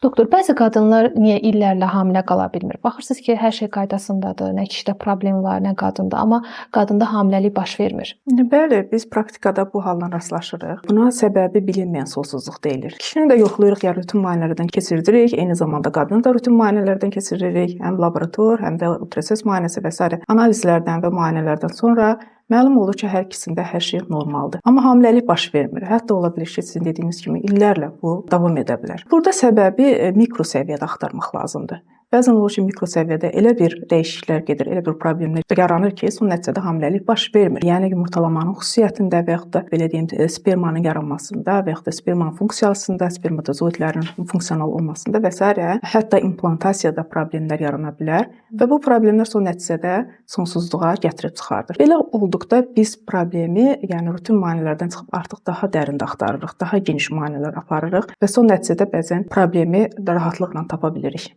Doktor, bəzi qadınlar niyə illərlə hamilə qala bilmir? Baxırsınız ki, hər şey qaydasındadır, nə kişidə problem var, nə qadında, amma qadında hamiləlik baş vermir. Bəli, biz praktikada bu halla rastlaşırıq. Buna səbəbi bilinməyən sonsuzluq deyilir. Kişini də yoxlayırıq, yəni rutin müayinələrdən keçirdirik, eyni zamanda qadını da rutin müayinələrdən keçiririk, həm laborator, həm də ultrasəs müayinəsi və sairə analizlərdən və müayinələrdən sonra məlum olur ki, hər ikisində hər şey normaldır. Amma hamiləlik baş vermir. Hətta ola bilər ki, sizin dediyiniz kimi illərlə bu davam edə bilər. Burada səbəbi mikro səviyyədə axtarmaq lazımdır. Bəzən olur ki, mikro səviyyədə elə bir dəyişikliklər gedir, elə bir problemlər yaranır ki, son nəticədə hamiləlik baş vermir. Yəni yumurtalamanın xüsusiyyətində və yaxud da belə deyim, spermanın yaranmasında və yaxud da spermanın funksiyasında, spermatozoidlərin funksional olmasında və sairə, hətta implantasiyada problemlər yarana bilər və bu problemlər son nəticədə sonsuzluğa gətirib çıxardır. Belə olduqda biz problemi, yəni rutin müayinələrdən çıxıb artıq daha dərində axtarırıq, daha geniş müayinələr aparırıq və son nəticədə bəzən problemi rahatlıqla tapa bilirik.